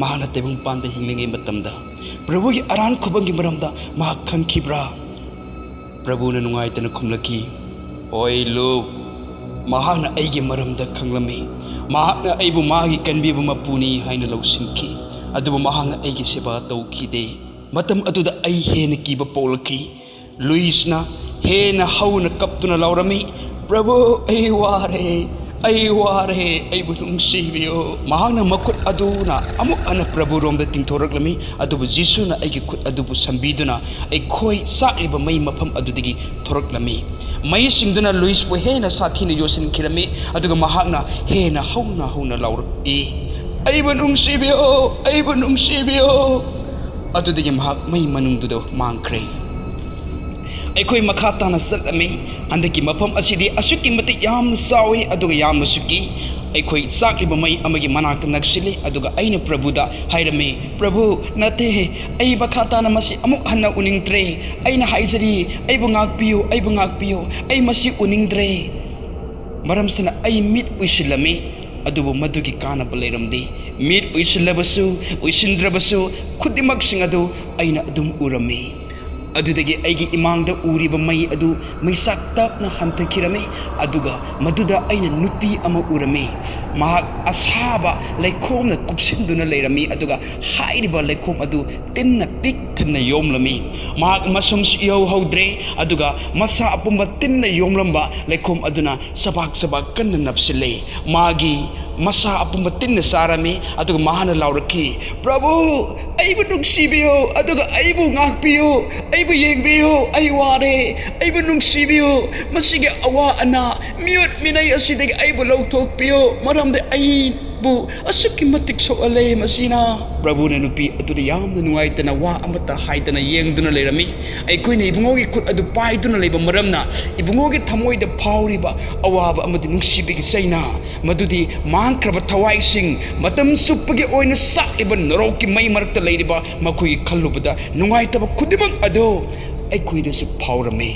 ꯃꯍꯥꯛꯅ ꯇꯥꯏꯕꯪꯄꯥꯟꯗ ꯍꯤꯡꯂꯤꯉꯩ ꯃꯇꯝꯗ ꯄ꯭ꯔꯚꯨꯒꯤ ꯑꯔꯥꯟ ꯈꯨꯕꯝꯒꯤ ꯃꯔꯝꯗ ꯃꯍꯥꯛ ꯈꯪꯈꯤꯕ꯭ꯔꯥ?" ꯄ꯭ꯔꯚꯨꯅ ꯅꯨꯡꯉꯥꯏꯇꯅ ꯈꯨꯝꯂꯛꯈꯤ, "ꯍꯣꯏ ꯂꯨꯛ, ꯃꯍꯥꯛꯅ ꯑꯩꯒꯤ ꯃꯔꯝꯗ ꯈꯪꯂꯝꯃꯤ꯫ ꯃꯍꯥꯛꯅ ꯑꯩꯕꯨ ꯃꯥꯒꯤ ꯀꯟꯕꯤꯕ ꯃꯄꯨꯅꯤ ꯍꯥꯏꯅ ꯂꯧꯁꯤꯟꯈꯤ, ꯑꯗꯨꯕꯨ ꯃꯍꯥꯛꯅ ꯑꯩꯒꯤ ꯁꯦꯕꯥ ꯇꯧꯈꯤꯗꯦ꯫" ꯃꯇꯝ ꯑꯗꯨꯗ ꯑꯩ ꯍꯦꯟꯅ ꯀꯤꯕ ꯄꯣꯛꯂꯛꯈꯤ꯫ ꯂꯨꯏꯁꯅ ꯍꯦꯟꯅ ꯍꯧꯅ ꯀꯞꯇꯨꯅ ꯂꯥꯎꯔꯝꯃꯤ, "ꯄ꯭ꯔꯚꯨ, ꯑꯩ ꯋꯥꯔꯦ, "ꯑꯩ ꯋꯥꯔꯦ, ꯑꯩꯕꯨ ꯅꯨꯡꯁꯤꯕꯤꯌꯨ"꯫ ꯃꯍꯥꯛꯅ ꯃꯈꯨꯠ ꯑꯗꯨꯅ ꯑꯃꯨꯛ ꯍꯟꯅ ꯄ꯭ꯔꯚꯨꯔꯣꯝꯗ ꯇꯤꯡꯊꯣꯔꯛꯂꯝꯃꯤ, ꯑꯗꯨꯕꯨ ꯖꯤꯁꯨꯅ ꯑꯩꯒꯤ ꯈꯨꯠ ꯑꯗꯨꯕꯨ ꯁꯝꯕꯤꯗꯨꯅ ꯑꯩꯈꯣꯏ ꯆꯥꯛꯂꯤꯕ ꯃꯩ ꯃꯐꯝ ꯑꯗꯨꯗꯒꯤ ꯊꯣꯔꯛꯂꯝꯃꯤ꯫ ꯃꯩꯁꯤꯡꯗꯨꯅ ꯂꯨꯏꯁꯄꯨ ꯍꯦꯟꯅ ꯁꯥꯊꯤꯅ ꯌꯣꯠꯁꯤꯟꯈꯤꯔꯝꯃꯤ, ꯑꯗꯨꯒ ꯃꯍꯥꯛꯅ ꯍꯦꯟꯅ ꯍꯧꯅ ꯍꯧꯅ ꯂꯥꯎꯔꯛꯏ, "ꯑꯩꯕꯨ ꯅꯨꯡꯁꯤꯕꯤꯌꯨ, ꯑꯩꯕꯨ ꯅꯨꯡꯁꯤꯕꯤꯌꯨ"꯫ ꯑꯗꯨꯗꯒꯤ ꯃꯍꯥꯛ ꯃꯩ ꯃꯅꯨꯡꯗꯨꯗ ꯃꯥꯡꯈ꯭ꯔꯦ꯫ ꯑꯩꯈꯣꯏ ꯃꯈꯥ ꯇꯥꯅ ꯆꯠꯂꯝꯃꯤ꯫ ꯍꯟꯗꯛꯀꯤ ꯃꯐꯝ ꯑꯁꯤꯗꯤ ꯑꯁꯨꯛꯀꯤ ꯃꯇꯤꯛ ꯌꯥꯝꯅ ꯆꯥꯎꯏ, ꯑꯗꯨꯒ ꯌꯥꯝꯅꯁꯨ ꯀꯤ꯫ ꯑꯩꯈꯣꯏ ꯆꯥꯛꯂꯤꯕ ꯃꯩ ꯑꯃꯒꯤ ꯃꯅꯥꯛꯇ ꯅꯛꯁꯤꯜꯂꯤ, ꯑꯗꯨꯒ ꯑꯩꯅ ꯄ꯭ꯔꯚꯨꯗ ꯍꯥꯏꯔꯝꯃꯤ, "ꯄ꯭ꯔꯚꯨ, ꯅꯠꯇꯦ, ꯑꯩ ꯃꯈꯥ ꯇꯥꯅ ꯃꯁꯤ ꯑꯃꯨꯛ ꯍꯟꯅ ꯎꯅꯤꯡꯗ꯭ꯔꯦ꯫ ꯑꯩꯅ ꯍꯥꯏꯖꯔꯤ, ꯑꯩꯕꯨ ꯉꯥꯛꯄꯤꯌꯨ, ꯑꯩꯕꯨ ꯉꯥꯛꯄꯤꯌꯨ, ꯑꯩ ꯃꯁꯤ ꯎꯅꯤꯡꯗ꯭ꯔꯦ"꯫ ꯃꯔꯝꯁꯤꯅ ꯑꯩ ꯃꯤꯠ ꯎꯏꯁꯤꯜꯂꯝꯃꯤ, ꯑꯗꯨꯕꯨ ꯃꯗꯨꯒꯤ ꯀꯥꯟꯅꯕ ꯂꯩꯔꯝꯗꯦ꯫ ꯃꯤꯠ ꯎꯏꯁꯤꯜꯂꯕꯁꯨ, ꯎꯏꯁꯤꯟꯗ꯭ꯔꯕꯁꯨ, ꯈꯨꯗꯤꯡꯃꯛꯁꯤꯡ ꯑꯗꯨ ꯑꯩꯅ ꯑꯗꯨꯝ ꯎꯔꯝꯃꯤ꯫ ꯑꯗꯨꯗꯒꯤ ꯑꯩꯒꯤ ꯏꯃꯥꯡꯗ ꯎꯔꯤꯕ ꯃꯩ ꯑꯗꯨ ꯃꯩꯁꯥꯛ ꯇꯞꯅ ꯍꯟꯊꯈꯤꯔꯝꯃꯤ, ꯑꯗꯨꯒ ꯃꯗꯨꯗ ꯑꯩꯅ ꯅꯨꯄꯤ ꯑꯃ ꯎꯔꯝꯃꯤ꯫ ꯃꯍꯥꯛ ꯑꯁꯥꯕ ꯂꯩꯈꯣꯝꯅ ꯀꯨꯞꯁꯤꯟꯗꯨꯅ ꯂꯩꯔꯝꯃꯤ, ꯑꯗꯨꯒ ꯍꯥꯏꯔꯤꯕ ꯂꯩꯈꯣꯝ ꯑꯗꯨ ꯇꯤꯟꯅ ꯄꯤꯛ ꯊꯟꯅ ꯌꯣꯝꯂꯝꯃꯤ꯫ ꯃꯍꯥꯛ ꯃꯁꯝꯁꯨ ꯏꯍꯧ ꯍꯧꯗ꯭ꯔꯦ, ꯑꯗꯨꯒ ꯃꯁꯥ ꯑꯄꯨꯝꯕ ꯇꯤꯟꯅ ꯌꯣꯝꯂꯝꯕ ꯂꯩꯈꯣꯝ ꯑꯗꯨꯅ ꯆꯕꯥꯛ ꯆꯕꯥꯛ ꯀꯟꯅ ꯅꯞꯁꯤꯜꯂꯤ꯫ ꯃꯥꯒꯤ ꯃꯁꯥ ꯑꯄꯨꯝꯕ ꯇꯤꯟꯅ ꯆꯥꯔꯝꯃꯤ, ꯑꯗꯨꯒ ꯃꯍꯥꯛꯅ ꯂꯥꯎꯔꯛꯈꯤ, "ꯄ꯭ꯔꯚꯨ, ꯑꯩꯕꯨ ꯅꯨꯡꯁꯤꯕꯤꯌꯨ, ꯑꯗꯨꯒ ꯑꯩꯕꯨ ꯉꯥꯛꯄꯤꯌꯨ, ꯑꯩꯕꯨ ꯌꯦꯡꯕꯤꯌꯨ, ꯑꯩ ꯋꯥꯔꯦ, ꯑꯩꯕꯨ ꯅꯨꯡꯁꯤꯕꯤꯌꯨ, ꯃꯁꯤꯒꯤ ꯑꯋꯥ ꯑꯅꯥ, ꯃꯤꯑꯣꯠ ꯃꯤꯅꯩ ꯑꯁꯤꯗꯒꯤ ꯑꯩꯕꯨ ꯂꯧꯊꯣꯛꯄꯤꯌꯨ, ꯃꯔꯝꯗꯤ ꯑꯩꯕꯨ ꯑꯁꯨꯛꯀꯤ ꯃꯇꯤꯛ ꯁꯣꯛꯍꯜꯂꯦ ꯃꯁꯤꯅ"꯫ ꯄ꯭ꯔꯚꯨꯅ ꯅꯨꯄꯤ ꯑꯗꯨꯗ ꯌꯥꯝꯅ ꯅꯨꯡꯉꯥꯏꯇꯅ ꯋꯥ ꯑꯃꯠꯇ ꯍꯥꯏꯗꯅ ꯌꯦꯡꯗꯨꯅ ꯂꯩꯔꯝꯃꯤ꯫ ꯑꯩꯈꯣꯏꯅ ꯏꯕꯨꯡꯉꯣꯒꯤ ꯈꯨꯠ ꯑꯗꯨ ꯄꯥꯏꯗꯨꯅ ꯂꯩꯕ ꯃꯔꯝꯅ, ꯏꯕꯨꯡꯉꯣꯒꯤ ꯊꯃꯣꯏꯗ ꯐꯥꯎꯔꯤꯕ ꯑꯋꯥꯕ ꯑꯃꯗꯤ ꯅꯨꯡꯁꯤꯕꯒꯤ ꯆꯩꯅꯥ, ꯃꯗꯨꯗꯤ ꯃꯥꯡꯈ꯭ꯔꯕ ꯊꯋꯥꯏꯁꯤꯡ, ꯃꯇꯝ ꯆꯨꯞꯄꯒꯤ ꯑꯣꯏꯅ ꯆꯥꯛꯂꯤꯕ ꯅꯔꯣꯛꯀꯤ ꯃꯩ ꯃꯔꯛꯇ ꯂꯩꯔꯤꯕ ꯃꯈꯣꯏꯒꯤ ꯈꯜꯂꯨꯕꯗ ꯅꯨꯡꯉꯥꯏꯇꯕ ꯈꯨꯗꯤꯡꯃꯛ ꯑꯗꯨ ꯑꯩꯈꯣꯏꯗꯁꯨ ꯐꯥꯎꯔꯝꯃꯤ꯫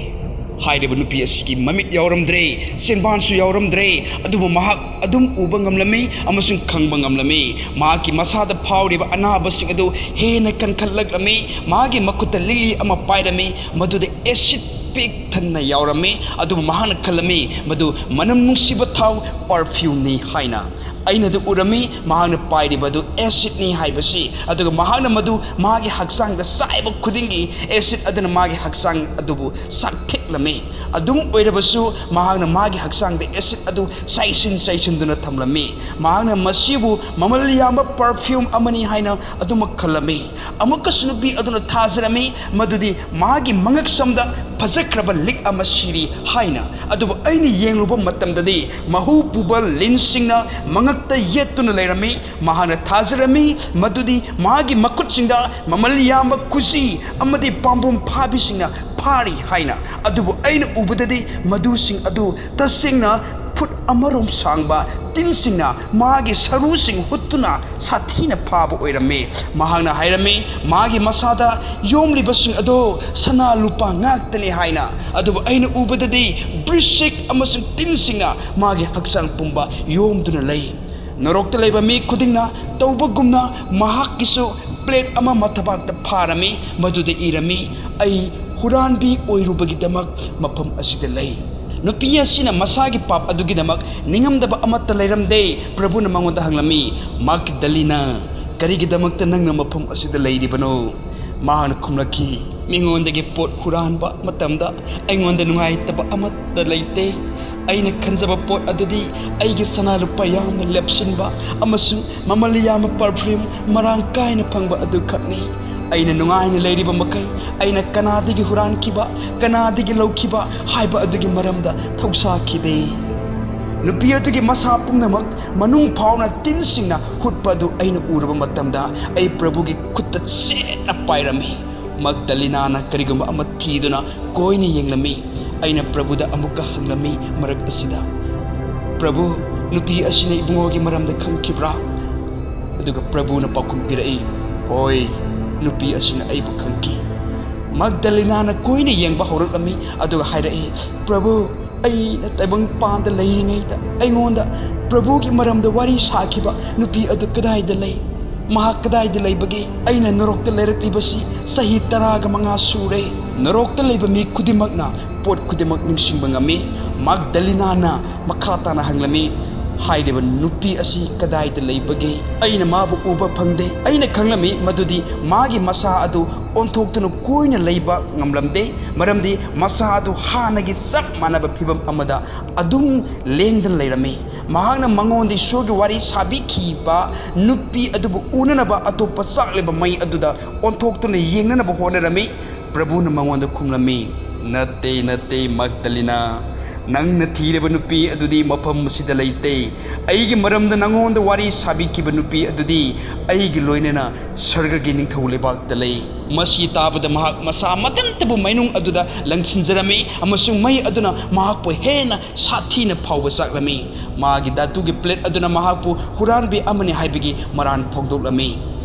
ꯍꯥꯏꯔꯤꯕ ꯅꯨꯄꯤ ꯑꯁꯤꯒꯤ ꯃꯃꯤꯠ ꯌꯥꯎꯔꯝꯗ꯭ꯔꯦ, ꯆꯤꯟꯕꯥꯟꯁꯨ ꯌꯥꯎꯔꯝꯗ꯭ꯔꯦ, ꯑꯗꯨꯕꯨ ꯃꯍꯥꯛ ꯑꯗꯨꯝ ꯎꯕ ꯉꯝꯂꯝꯃꯤ ꯑꯃꯁꯨꯡ ꯈꯪꯕ ꯉꯝꯂꯝꯃꯤ꯫ ꯃꯍꯥꯛꯀꯤ ꯃꯁꯥꯗ ꯐꯥꯎꯔꯤꯕ ꯑꯅꯥꯕꯁꯤꯡ ꯑꯗꯨ ꯍꯦꯟꯅ ꯀꯟꯈꯠꯂꯛꯂꯝꯃꯤ꯫ ꯃꯥꯒꯤ ꯃꯈꯨꯠꯇ ꯂꯤꯛꯂꯤ ꯑꯃ ꯄꯥꯏꯔꯝꯃꯤ, ꯃꯗꯨꯗ ꯑꯦꯁꯤꯠ ꯄꯤꯛ ꯊꯟꯅ ꯌꯥꯎꯔꯝꯃꯤ꯫ ꯑꯗꯨꯕꯨ ꯃꯍꯥꯛꯅ ꯈꯜꯂꯝꯃꯤ, ꯃꯗꯨ ꯃꯅꯝ ꯅꯨꯡꯁꯤꯕ ꯊꯥꯎ, ꯄꯔꯐ꯭ꯌꯨꯝꯅꯤ ꯍꯥꯏꯅ꯫ ꯑꯩꯅꯗꯤ ꯎꯔꯝꯃꯤ, ꯃꯍꯥꯛꯅ ꯄꯥꯏꯔꯤꯕ ꯑꯗꯨ ꯑꯦꯁꯤꯠꯅꯤ ꯍꯥꯏꯕꯁꯤ꯫ ꯑꯗꯨꯒ ꯃꯍꯥꯛꯅ ꯃꯗꯨ ꯃꯥꯒꯤ ꯍꯛꯆꯥꯡꯗ ꯆꯥꯏꯕ ꯈꯨꯗꯤꯡꯒꯤ, ꯑꯦꯁꯤꯠ ꯑꯗꯨꯅ ꯃꯥꯒꯤ ꯍꯛꯆꯥꯡ ꯑꯗꯨꯕꯨ ꯆꯥꯛꯊꯦꯛꯂꯝꯃꯤ꯫ ꯑꯗꯨꯝ ꯑꯣꯏꯔꯕꯁꯨ, ꯃꯍꯥꯛꯅ ꯃꯥꯒꯤ ꯍꯛꯆꯥꯡꯗ ꯑꯦꯁꯤꯗ ꯑꯗꯨ ꯆꯥꯏꯁꯤꯟ ꯆꯥꯏꯁꯤꯟꯗꯨꯅ ꯊꯝꯂꯝꯃꯤ꯫ ꯃꯍꯥꯛꯅ ꯃꯁꯤꯕꯨ ꯃꯃꯜ ꯌꯥꯝꯕ ꯄꯔꯐ꯭ꯌꯨꯝ ꯑꯃꯅꯤ ꯍꯥꯏꯅ ꯑꯗꯨꯃꯛ ꯈꯜꯂꯝꯃꯤ꯫ ꯑꯃꯨꯛꯀꯁꯨ ꯅꯨꯄꯤ ꯑꯗꯨꯅ ꯊꯥꯖꯔꯝꯃꯤ ꯃꯗꯨꯗꯤ ꯃꯥꯒꯤ ꯃꯉꯛꯁꯝꯗ ꯐꯖꯈ꯭ꯔꯕ ꯂꯤꯛ ꯑꯃ ꯁꯤꯔꯤ ꯍꯥꯏꯅ꯫ ꯑꯗꯨꯕꯨ ꯑꯩꯅ ꯌꯦꯡꯂꯨꯕ ꯃꯇꯝꯗꯗꯤ, ꯃꯍꯨ ꯄꯨꯕ ꯂꯤꯟꯁꯤꯡꯅ ꯃꯉꯛꯇ ꯌꯦꯠꯇꯨꯅ ꯂꯩꯔꯝꯃꯤ꯫ ꯃꯍꯥꯛꯅ ꯊꯥꯖꯔꯝꯃꯤ ꯃꯗꯨꯗꯤ ꯃꯥꯒꯤ ꯃꯈꯨꯠꯁꯤꯡꯗ ꯃꯃꯜ ꯌꯥꯝꯕ ꯈꯨꯖꯤ ꯑꯃꯗꯤ ꯄꯥꯝꯕꯣꯝ ꯐꯥꯕꯤꯁꯤꯡꯅ ꯐꯥꯔꯤ ꯍꯥꯏꯅ꯫ ꯑꯗꯨꯕꯨ ꯑꯩꯅ ꯎꯕꯗꯗꯤ, ꯃꯗꯨꯁꯤꯡ ꯑꯗꯨ ꯇꯁꯦꯡꯅ ꯐꯨꯠ ꯑꯃꯔꯣꯝ ꯁꯥꯡꯕ ꯇꯤꯟꯁꯤꯡꯅ ꯃꯥꯒꯤ ꯁꯔꯨꯁꯤꯡ ꯍꯨꯠꯇꯨꯅ ꯁꯥꯊꯤꯅ ꯐꯥꯕ ꯑꯣꯏꯔꯝꯃꯤ꯫ ꯃꯍꯥꯛꯅ ꯍꯥꯏꯔꯝꯃꯤ, ꯃꯥꯒꯤ ꯃꯁꯥꯗ ꯌꯣꯝꯂꯤꯕꯁꯤꯡ ꯑꯗꯣ ꯁꯅꯥ ꯂꯨꯄꯥ ꯉꯥꯛꯇꯅꯤ ꯍꯥꯏꯅ꯫ ꯑꯗꯨꯕꯨ ꯑꯩꯅ ꯎꯕꯗꯗꯤ, ꯕ꯭ꯔꯤꯁꯤꯛ ꯑꯃꯁꯨꯡ ꯇꯤꯟꯁꯤꯡꯅ ꯃꯥꯒꯤ ꯍꯛꯆꯥꯡ ꯄꯨꯝꯕ ꯌꯣꯝꯗꯨꯅ ꯂꯩ꯫ ꯅꯔꯣꯛꯇ ꯂꯩꯕ ꯃꯤ ꯈꯨꯗꯤꯡꯅ ꯇꯧꯕꯒꯨꯝꯅ, ꯃꯍꯥꯛꯀꯤꯁꯨ ꯄ꯭ꯂꯦꯠ ꯑꯃ ꯃꯊꯕꯥꯛꯇ ꯐꯥꯔꯝꯃꯤ꯫ ꯃꯗꯨꯗ ꯏꯔꯝꯃꯤ, "ꯑꯩ ꯍꯨꯔꯥꯟꯕꯤ ꯑꯣꯏꯔꯨꯕꯒꯤꯗꯃꯛ ꯃꯐꯝ ꯑꯁꯤꯗ ꯂꯩ"꯫ ꯅꯨꯄꯤ ꯑꯁꯤꯅ ꯃꯁꯥꯒꯤ ꯄꯥꯞ ꯑꯗꯨꯒꯤꯗꯃꯛ ꯅꯤꯡꯉꯝꯗꯕ ꯑꯃꯠꯇ ꯂꯩꯔꯝꯗꯦ꯫ ꯄ꯭ꯔꯚꯨꯅ ꯃꯉꯣꯟꯗ ꯍꯪꯂꯝꯃꯤ, "ꯃꯥꯒꯗꯂꯤꯅꯥ, ꯀꯔꯤꯒꯤꯗꯃꯛꯇ ꯅꯪꯅ ꯃꯐꯝ ꯑꯁꯤꯗ ꯂꯩꯔꯤꯕꯅꯣ?" ꯃꯍꯥꯛꯅ ꯈꯨꯝꯂꯛꯈꯤ, "ꯃꯤꯉꯣꯟꯗꯒꯤ ꯄꯣꯠ ꯍꯨꯔꯥꯟꯕ ꯃꯇꯝꯗ ꯑꯩꯉꯣꯟꯗ ꯅꯨꯡꯉꯥꯏꯇꯕ ꯑꯃꯠꯇ ꯂꯩꯇꯦ꯫ ꯑꯩꯅ ꯈꯟꯖꯕ ꯄꯣꯠ ꯑꯗꯨꯗꯤ ꯑꯩꯒꯤ ꯁꯅꯥ ꯂꯨꯄꯥ ꯌꯥꯝꯅ ꯂꯦꯞꯁꯤꯟꯕ ꯑꯃꯁꯨꯡ ꯃꯃꯜ ꯌꯥꯝꯕ ꯄꯔꯐ꯭ꯌꯨꯝ ꯃꯔꯥꯡ ꯀꯥꯏꯅ ꯐꯪꯕ ꯑꯗꯨꯈꯛꯅꯤ꯫ ꯑꯩꯅ ꯅꯨꯡꯉꯥꯏꯅ ꯂꯩꯔꯤꯕ ꯃꯈꯩ, ꯑꯩꯅ ꯀꯅꯥꯗꯒꯤ ꯍꯨꯔꯥꯟꯈꯤꯕ, ꯀꯅꯥꯗꯒꯤ ꯂꯧꯈꯤꯕ ꯍꯥꯏꯕ ꯑꯗꯨꯒꯤ ꯃꯔꯝꯗ ꯊꯧꯁꯥꯈꯤꯗꯦ"꯫ ꯅꯨꯄꯤ ꯑꯗꯨꯒꯤ ꯃꯁꯥ ꯄꯨꯝꯅꯃꯛ ꯃꯅꯨꯡ ꯐꯥꯎꯅ ꯇꯤꯟꯁꯤꯡꯅ ꯍꯨꯠꯄ ꯑꯗꯨ ꯑꯩꯅ ꯎꯔꯕ ꯃꯇꯝꯗ, ꯑꯩ ꯄ꯭ꯔꯚꯨꯒꯤ ꯈꯨꯠꯇ ꯆꯦꯠꯅ ꯄꯥꯏꯔꯝꯃꯤ꯫ ꯃꯒꯗꯂꯤꯅꯥꯅ ꯀꯔꯤꯒꯨꯝꯕ ꯑꯃ ꯊꯤꯗꯨꯅ ꯀꯣꯏꯅ ꯌꯦꯡꯂꯝꯃꯤ꯫ ꯑꯩꯅ ꯄ꯭ꯔꯚꯨꯗ ꯑꯃꯨꯛꯀ ꯍꯪꯂꯝꯃꯤ ꯃꯔꯛ ꯑꯁꯤꯗ, "ꯄ꯭ꯔꯚꯨ, ꯅꯨꯄꯤ ꯑꯁꯤꯅ ꯏꯕꯨꯡꯉꯣꯒꯤ ꯃꯔꯝꯗ ꯈꯪꯈꯤꯕ꯭ꯔꯥ?" ꯑꯗꯨꯒ ꯄ꯭ꯔꯚꯨꯅ ꯄꯥꯎꯈꯨꯝ ꯄꯤꯔꯛꯏ, "ꯍꯣꯏ, ꯅꯨꯄꯤ ꯑꯁꯤꯅ ꯑꯩꯕꯨ ꯈꯪꯈꯤ"꯫ ꯃꯒꯗꯂꯤꯅꯥꯅ ꯀꯣꯏꯅ ꯌꯦꯡꯕ ꯍꯧꯔꯛꯂꯝꯃꯤ, ꯑꯗꯨꯒ ꯍꯥꯏꯔꯛꯏ, "ꯄ꯭ꯔꯚꯨ, ꯑꯩꯅ ꯇꯥꯏꯕꯪꯄꯥꯟꯗ ꯂꯩꯔꯤꯉꯩꯗ ꯑꯩꯉꯣꯟꯗ ꯄ꯭ꯔꯚꯨꯒꯤ ꯃꯔꯝꯗ ꯋꯥꯔꯤ ꯁꯥꯈꯤꯕ ꯅꯨꯄꯤ ꯑꯗꯨ ꯀꯗꯥꯏꯗ ꯂꯩ? ꯃꯍꯥꯛ ꯀꯗꯥꯏꯗ ꯂꯩꯕꯒꯦ? ꯑꯩꯅ ꯅꯔꯣꯛꯇ ꯂꯩꯔꯛꯂꯤꯕꯁꯤ ꯆꯍꯤ ꯇꯔꯥꯒ ꯃꯉꯥ ꯁꯨꯔꯦ"꯫ ꯅꯔꯣꯛꯇ ꯂꯩꯕ ꯃꯤ ꯈꯨꯗꯤꯡꯃꯛꯅ ꯄꯣꯠ ꯈꯨꯗꯤꯡꯃꯛ ꯅꯤꯡꯁꯤꯡꯕ ꯉꯝꯃꯤ꯫ ꯃꯒꯗꯂꯤꯅꯥꯅ ꯃꯈꯥ ꯇꯥꯅ ꯍꯪꯂꯝꯃꯤ, "ꯍꯥꯏꯔꯤꯕ ꯅꯨꯄꯤ ꯑꯁꯤ ꯀꯗꯥꯏꯗ ꯂꯩꯕꯒꯦ? ꯑꯩꯅ ꯃꯥꯕꯨ ꯎꯕ ꯐꯪꯗꯦ꯫" ꯑꯩꯅ ꯈꯪꯂꯝꯃꯤ ꯃꯗꯨꯗꯤ ꯃꯥꯒꯤ ꯃꯁꯥ ꯑꯗꯨ ꯑꯣꯟꯊꯣꯛꯇꯨꯅ ꯀꯨꯏꯅ ꯂꯩꯕ ꯉꯝꯂꯝꯗꯦ, ꯃꯔꯝꯗꯤ ꯃꯁꯥ ꯑꯗꯨ ꯍꯥꯟꯅꯒꯤ ꯆꯞ ꯃꯥꯟꯅꯕ ꯐꯤꯕꯝ ꯑꯃꯗ ꯑꯗꯨꯝ ꯂꯦꯡꯗꯅ ꯂꯩꯔꯝꯃꯤ꯫ ꯃꯍꯥꯛꯅ ꯃꯉꯣꯟꯗ ꯏꯁꯣꯔꯒꯤ ꯋꯥꯔꯤ ꯁꯥꯕꯤꯈꯤꯕ ꯅꯨꯄꯤ ꯑꯗꯨꯕꯨ ꯎꯅꯅꯕ ꯑꯇꯣꯞꯄ ꯆꯥꯛꯂꯤꯕ ꯃꯩ ꯑꯗꯨꯗ ꯑꯣꯟꯊꯣꯛꯇꯨꯅ ꯌꯦꯡꯅꯅꯕ ꯍꯣꯠꯅꯔꯝꯃꯤ꯫ ꯄ꯭ꯔꯚꯨꯅ ꯃꯉꯣꯟꯗ ꯈꯨꯝꯂꯝꯃꯤ, "ꯅꯠꯇꯦ, ꯅꯠꯇꯦ, ꯃꯒꯗꯂꯤꯅꯥ, ꯅꯪꯅ ꯊꯤꯔꯤꯕ ꯅꯨꯄꯤ ꯑꯗꯨꯗꯤ ꯃꯐꯝ ꯑꯁꯤꯗ ꯂꯩꯇꯦ꯫ ꯑꯩꯒꯤ ꯃꯔꯝꯗ ꯅꯉꯣꯟꯗ ꯋꯥꯔꯤ ꯁꯥꯕꯤꯈꯤꯕ ꯅꯨꯄꯤ ꯑꯗꯨꯗꯤ ꯑꯩꯒꯤ ꯂꯣꯏꯅꯅ ꯁꯔꯒꯒꯤ ꯅꯤꯡꯊꯧ ꯂꯩꯕꯥꯛꯇ ꯂꯩ꯫" ꯃꯁꯤ ꯇꯥꯕꯗ ꯃꯍꯥꯛ ꯃꯁꯥ ꯃꯊꯟꯇꯕꯨ ꯃꯩꯅꯨꯡ ꯑꯗꯨꯗ ꯂꯪꯁꯤꯟꯖꯔꯝꯃꯤ ꯑꯃꯁꯨꯡ ꯃꯩ ꯑꯗꯨꯅ ꯃꯍꯥꯛꯄꯨ ꯍꯦꯟꯅ ꯁꯥꯊꯤꯅ ꯐꯥꯎꯕ ꯆꯥꯛꯂꯝꯃꯤ꯫ ꯃꯥꯒꯤ ꯙꯥꯇꯨꯒꯤ ꯄ꯭ꯂꯦꯠ ꯑꯗꯨꯅ ꯃꯍꯥꯛꯄꯨ ꯍꯨꯔꯥꯟꯕꯤ ꯑꯃꯅꯤ ꯍꯥꯏꯕꯒꯤ ꯃꯔꯥꯜ ꯐꯣꯡꯗꯣꯛꯂꯝꯃꯤ꯫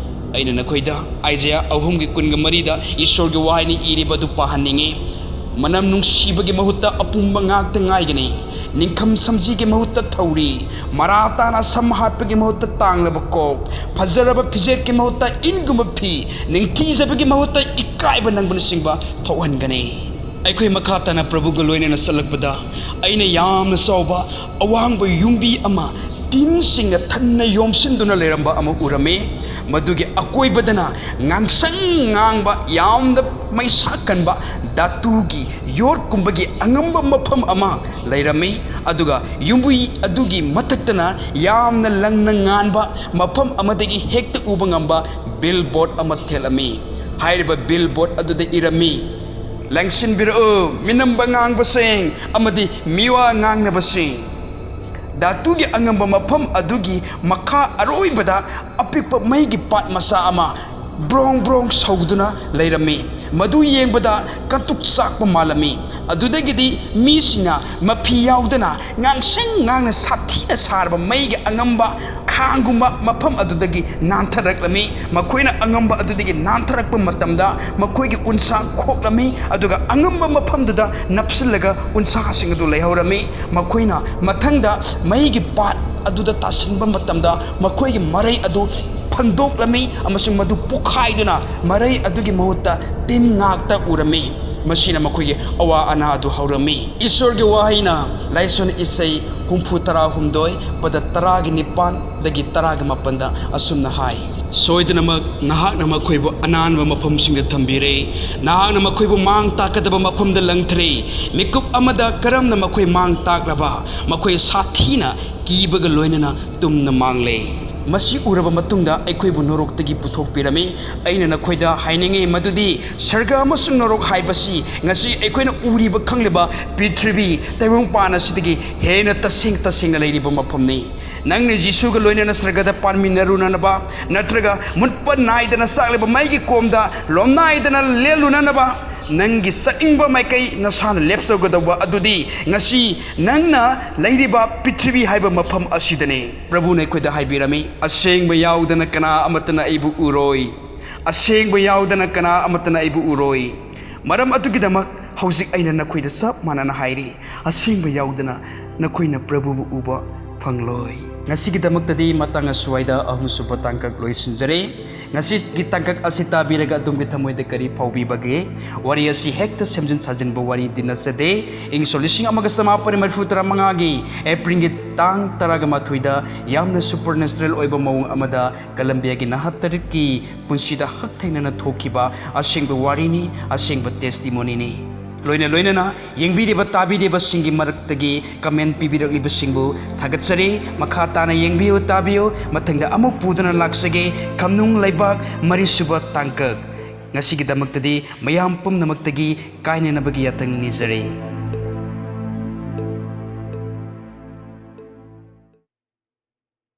ꯑꯩꯅ ꯅꯈꯣꯏꯗ ꯑꯥꯏꯖꯌꯥ ꯑꯍꯨꯝꯒꯤ ꯀꯨꯟꯒ ꯃꯔꯤꯗ ꯏꯁꯣꯔꯒꯤ ꯋꯥꯍꯩꯅ ꯏꯔꯤꯕ ꯑꯗꯨ ꯄꯥꯍꯟꯅꯤꯡꯉꯤ꯫ "ꯃꯅꯝ ꯅꯨꯡꯁꯤꯕꯒꯤ ꯃꯍꯨꯠꯇ ꯑꯄꯨꯝꯕ ꯉꯥꯛꯇ ꯉꯥꯏꯒꯅꯤ, ꯅꯤꯡꯈꯝ ꯁꯝꯖꯤꯒꯤ ꯃꯍꯨꯠꯇ ꯊꯧꯔꯤ, ꯃꯔꯥ ꯇꯥꯅ ꯁꯝ ꯍꯥꯠꯄꯒꯤ ꯃꯍꯨꯠꯇ ꯇꯥꯡꯂꯕ ꯀꯣꯛ, ꯐꯖꯔꯕ ꯐꯤꯖꯦꯠꯀꯤ ꯃꯍꯨꯠꯇ ꯏꯟꯒꯨꯝꯕ ꯐꯤ, ꯅꯤꯡꯊꯤꯖꯕꯒꯤ ꯃꯍꯨꯠꯇ ꯏꯀꯥꯏꯕ ꯅꯪꯕꯅꯆꯤꯡꯕ ꯊꯣꯛꯍꯟꯒꯅꯤ꯫" ꯑꯩꯈꯣꯏ ꯃꯈꯥ ꯇꯥꯅ ꯄ꯭ꯔꯚꯨꯒ ꯂꯣꯏꯅꯅ ꯆꯠꯂꯛꯄꯗ, ꯑꯩꯅ ꯌꯥꯝꯅ ꯆꯥꯎꯕ ꯑꯋꯥꯡꯕ ꯌꯨꯝꯕꯤ ꯑꯃ ꯇꯤꯟꯁꯤꯡꯅ ꯊꯟꯅ ꯌꯣꯝꯁꯤꯟꯗꯨꯅ ꯂꯩꯔꯝꯕ ꯑꯃ ꯎꯔꯝꯃꯤ꯫ ꯃꯗꯨꯒꯤ ꯑꯀꯣꯏꯕꯗꯅ ꯉꯥꯡꯁꯪ ꯉꯥꯡꯕ, ꯌꯥꯝꯅ ꯃꯩꯁꯥ ꯀꯟꯕ ꯙꯥꯇꯨꯒꯤ ꯌꯣꯠꯀꯨꯝꯕꯒꯤ ꯑꯉꯝꯕ ꯃꯐꯝ ꯑꯃ ꯂꯩꯔꯝꯃꯤ꯫ ꯑꯗꯨꯒ ꯌꯨꯝꯕꯨ ꯑꯗꯨꯒꯤ ꯃꯊꯛꯇꯅ ꯌꯥꯝꯅ ꯂꯪꯅ ꯉꯥꯟꯕ ꯃꯐꯝ ꯑꯃꯗꯒꯤ ꯍꯦꯛꯇ ꯎꯕ ꯉꯝꯕ ꯕꯤꯜ ꯕꯣꯔꯗ ꯑꯃ ꯊꯦꯠꯂꯝꯃꯤ꯫ ꯍꯥꯏꯔꯤꯕ ꯕꯤꯜ ꯕꯣꯔꯗ ꯑꯗꯨꯗ ꯏꯔꯝꯃꯤ, "ꯂꯦꯡꯁꯤꯟꯕꯤꯔꯛꯎ, ꯃꯤꯅꯝꯕ ꯉꯥꯡꯕꯁꯤꯡ ꯑꯃꯗꯤ ꯃꯤꯋꯥ ꯉꯥꯡꯅꯕꯁꯤꯡ꯫" ꯙꯥꯇꯨꯒꯤ ꯑꯉꯝꯕ ꯃꯐꯝ ꯑꯗꯨꯒꯤ ꯃꯈꯥ ꯑꯔꯣꯏꯕꯗ ꯑꯄꯤꯛꯄ ꯃꯩꯒꯤ ꯄꯥꯠ ꯃꯆꯥ ꯑꯃ ꯕ꯭ꯔꯣꯡ ꯕ꯭ꯔꯣꯡ ꯁꯧꯗꯨꯅ ꯂꯩꯔꯝꯃꯤ꯫ ꯃꯗꯨ ꯌꯦꯡꯕꯗ ꯀꯇꯨꯛ ꯆꯥꯛꯄ ꯃꯥꯜꯂꯝꯃꯤ꯫ ꯑꯗꯨꯗꯒꯤꯗꯤ ꯃꯤꯁꯤꯡꯅ ꯃꯐꯤ ꯌꯥꯎꯗꯅ ꯉꯥꯡꯁꯪ ꯉꯥꯡꯅ ꯁꯥꯊꯤꯅ ꯁꯥꯔꯕ ꯃꯩꯒꯤ ꯑꯉꯝꯕ ꯈꯥꯡꯒꯨꯝꯕ ꯃꯐꯝ ꯑꯗꯨꯗꯒꯤ ꯅꯥꯟꯊꯔꯛꯂꯝꯃꯤ꯫ ꯃꯈꯣꯏꯅ ꯑꯉꯝꯕ ꯑꯗꯨꯗꯒꯤ ꯅꯥꯟꯊꯔꯛꯄ ꯃꯇꯝꯗ ꯃꯈꯣꯏꯒꯤ ꯎꯟꯁꯥ ꯈꯣꯛꯂꯝꯃꯤ, ꯑꯗꯨꯒ ꯑꯉꯝꯕ ꯃꯐꯝꯗꯨꯗ ꯅꯞꯁꯤꯜꯂꯒ ꯎꯟꯁꯥꯁꯤꯡ ꯑꯗꯨ ꯂꯩꯍꯧꯔꯝꯃꯤ꯫ ꯃꯈꯣꯏꯅ ꯃꯊꯪꯗ ꯃꯩꯒꯤ ꯄꯥꯠ ꯑꯗꯨꯗ ꯇꯥꯁꯤꯟꯕ ꯃꯇꯝꯗ ꯃꯈꯣꯏꯒꯤ ꯃꯔꯩ ꯑꯗꯨ ꯐꯟꯗꯣꯛꯂꯝꯃꯤ ꯑꯃꯁꯨꯡ ꯃꯗꯨ ꯄꯣꯈꯥꯏꯗꯨꯅ ꯃꯔꯩ ꯑꯗꯨꯒꯤ ꯃꯍꯨꯠꯇ ꯇꯤꯟ ꯉꯥꯛꯇ ꯎꯔꯝꯃꯤ꯫ ꯃꯁꯤꯅ ꯃꯈꯣꯏꯒꯤ ꯑꯋꯥ ꯑꯅꯥ ꯑꯗꯨ ꯍꯧꯔꯝꯃꯤ꯫ ꯏꯁꯣꯔꯒꯤ ꯋꯥꯍꯩꯅ ꯂꯥꯏꯁꯣꯟ ꯏꯁꯩ ꯍꯨꯝꯐꯨ ꯇꯔꯥ ꯍꯨꯝꯗꯣꯏ, ꯄꯗ ꯇꯔꯥꯒ ꯅꯤꯄꯥꯟꯗꯒꯤ ꯇꯔꯥꯒ ꯃꯥꯄꯟꯗ ꯑꯁꯨꯝꯅ ꯍꯥꯏ, "ꯁꯣꯏꯗꯅꯃꯛ ꯅꯍꯥꯛꯅ ꯃꯈꯣꯏꯕꯨ ꯑꯅꯥꯟꯕ ꯃꯐꯝꯁꯤꯡꯗ ꯊꯝꯕꯤꯔꯦ, ꯅꯍꯥꯛꯅ ꯃꯈꯣꯏꯕꯨ ꯃꯥꯡ ꯇꯥꯛꯀꯗꯕ ꯃꯐꯝꯗ ꯂꯪꯊꯔꯦ꯫ ꯃꯤꯀꯨꯞ ꯑꯃꯗ ꯀꯔꯝꯅ ꯃꯈꯣꯏ ꯃꯥꯡ ꯇꯥꯛꯂꯕ, ꯃꯈꯣꯏ ꯁꯥꯊꯤꯅ ꯀꯤꯕꯒ ꯂꯣꯏꯅꯅ ꯇꯨꯝꯅ ꯃꯥꯡꯂꯦ꯫ ꯃꯁꯤ ꯎꯔꯕ ꯃꯇꯨꯡꯗ ꯑꯩꯈꯣꯏꯕꯨ ꯅꯣꯔꯣꯛꯇꯒꯤ ꯄꯨꯊꯣꯛꯄꯤꯔꯝꯃꯤ꯫ ꯑꯩꯅ ꯅꯈꯣꯏꯗ ꯍꯥꯏꯅꯤꯡꯉꯤ ꯃꯗꯨꯗꯤ ꯁꯔꯒ ꯑꯃꯁꯨꯡ ꯅꯣꯔꯣꯛ ꯍꯥꯏꯕꯁꯤ ꯉꯁꯤ ꯑꯩꯈꯣꯏꯅ ꯎꯔꯤꯕ ꯈꯪꯂꯤꯕ ꯄ꯭ꯔꯤꯊꯤꯕꯤ ꯇꯥꯏꯕꯪꯄꯥꯟ ꯑꯁꯤꯗꯒꯤ ꯍꯦꯟꯅ ꯇꯁꯦꯡ ꯇꯁꯦꯡꯅ ꯂꯩꯔꯤꯕ ꯃꯐꯝꯅꯤ꯫ ꯅꯪꯅ ꯖꯤꯁꯨꯒ ꯂꯣꯏꯅꯅ ꯁꯔꯒꯗ ꯄꯥꯟꯃꯤꯟꯅꯔꯨꯅꯅꯕ ꯅꯠꯇ꯭ꯔꯒ ꯃꯨꯠꯄ ꯅꯥꯏꯗꯅ ꯆꯥꯛꯂꯤꯕ ꯃꯩꯒꯤ ꯀꯣꯝꯗ ꯂꯣꯝꯅꯥꯏꯗꯅ ꯂꯦꯜꯂꯨꯅꯅꯕ ꯅꯪꯒꯤ ꯆꯠꯅꯤꯡꯕ ꯃꯥꯏꯀꯩ ꯅꯁꯥꯅ ꯂꯦꯞꯆꯒꯗꯧꯕ ꯑꯗꯨꯗꯤ ꯉꯁꯤ ꯅꯪꯅ ꯂꯩꯔꯤꯕ ꯄ꯭ꯔꯤꯊꯤꯕꯤ ꯍꯥꯏꯕ ꯃꯐꯝ ꯑꯁꯤꯗꯅꯤ꯫ ꯄ꯭ꯔꯚꯨꯅ ꯑꯩꯈꯣꯏꯗ ꯍꯥꯏꯕꯤꯔꯝꯃꯤ, "ꯑꯁꯦꯡꯕ ꯌꯥꯎꯗꯅ ꯀꯅꯥ ꯑꯃꯠꯇꯅ ꯑꯩꯕꯨ ꯎꯔꯣꯏ, ꯑꯁꯦꯡꯕ ꯌꯥꯎꯗꯅ ꯀꯅꯥ ꯑꯃꯠꯇꯅ ꯑꯩꯕꯨ ꯎꯔꯣꯏ꯫ ꯃꯔꯝ ꯑꯗꯨꯒꯤꯗꯃꯛ ꯍꯧꯖꯤꯛ ꯑꯩꯅ ꯅꯈꯣꯏꯗ ꯆꯞ ꯃꯥꯟꯅꯅ ꯍꯥꯏꯔꯤ, ꯑꯁꯦꯡꯕ ꯌꯥꯎꯗꯅ ꯅꯈꯣꯏꯅ ꯄ꯭ꯔꯚꯨꯕꯨ ꯎꯕ ꯐꯪꯂꯣꯏ"꯫ ꯉꯁꯤꯒꯤꯗꯃꯛꯇꯗꯤ ꯃꯇꯥꯡ ꯑꯁ꯭ꯋꯥꯏꯗ ꯑꯍꯨꯝꯁꯨꯕ ꯇꯥꯡꯀꯛ ꯂꯣꯏꯁꯤꯟꯖꯔꯦ꯫ ꯉꯁꯤꯒꯤ ꯇꯥꯡꯀꯛ ꯑꯁꯤ ꯇꯥꯕꯤꯔꯒ ꯑꯗꯣꯝꯒꯤ ꯊꯃꯣꯏꯗ ꯀꯔꯤ ꯐꯥꯎꯕꯤꯕꯒꯦ? ꯋꯥꯔꯤ ꯑꯁꯤ ꯍꯦꯛꯇ ꯁꯦꯝꯖꯤꯟ ꯁꯥꯖꯤꯟꯕ ꯋꯥꯔꯤꯗꯤ ꯅꯠꯆꯗꯦ꯫ ꯏꯪ ꯁꯣꯛ ꯂꯤꯁꯤꯡ ꯑꯃꯒ ꯆꯃꯥꯄꯟ ꯃꯔꯤꯐꯨ ꯇꯔꯥ ꯃꯉꯥꯒꯤ ꯑꯦꯄ꯭ꯔꯤꯜꯒꯤ ꯇꯥꯡ ꯇꯔꯥꯒ ꯃꯥꯊꯣꯏꯗ ꯌꯥꯝꯅ supernatural ꯑꯣꯏꯕ ꯃꯑꯣꯡ ꯑꯃꯗ ꯀꯂꯝꯕꯤꯌꯥꯒꯤ ꯅꯍꯥ ꯇꯔꯦꯠꯀꯤ ꯄꯨꯟꯁꯤꯗ ꯍꯛꯊꯦꯡꯅꯅ ꯊꯣꯛꯈꯤꯕ ꯑꯁꯦꯡꯕ ꯋꯥꯔꯤꯅꯤ, ꯑꯁꯦꯡꯕ testimonyꯅꯤ꯫ ꯂꯣꯏꯅ ꯂꯣꯏꯅꯅ ꯌꯦꯡꯕꯤꯔꯤꯕ ꯇꯥꯕꯤꯔꯤꯕꯁꯤꯡꯒꯤ ꯃꯔꯛꯇꯒꯤ comment ꯄꯤꯕꯤꯔꯛꯂꯤꯕꯁꯤꯡꯕꯨ ꯊꯥꯒꯠꯆꯔꯤ꯫ ꯃꯈꯥ ꯇꯥꯅ ꯌꯦꯡꯕꯤꯌꯨ, ꯇꯥꯕꯤꯌꯨ꯫ ꯃꯊꯪꯗ ꯑꯃꯨꯛ ꯄꯨꯗꯨꯅ ꯂꯥꯛꯆꯒꯦ꯫ ꯈꯝꯅꯨꯡ ꯂꯩꯕꯥꯛ ꯃꯔꯤꯁꯨꯕ ꯇꯥꯡꯀꯛ꯫ ꯉꯁꯤꯒꯤꯗꯃꯛꯇꯗꯤ ꯃꯌꯥꯝ ꯄꯨꯝꯅꯃꯛꯇꯒꯤ ꯀꯥꯏꯅꯅꯕꯒꯤ ꯌꯥꯊꯪ ꯅꯤꯖꯔꯤ꯫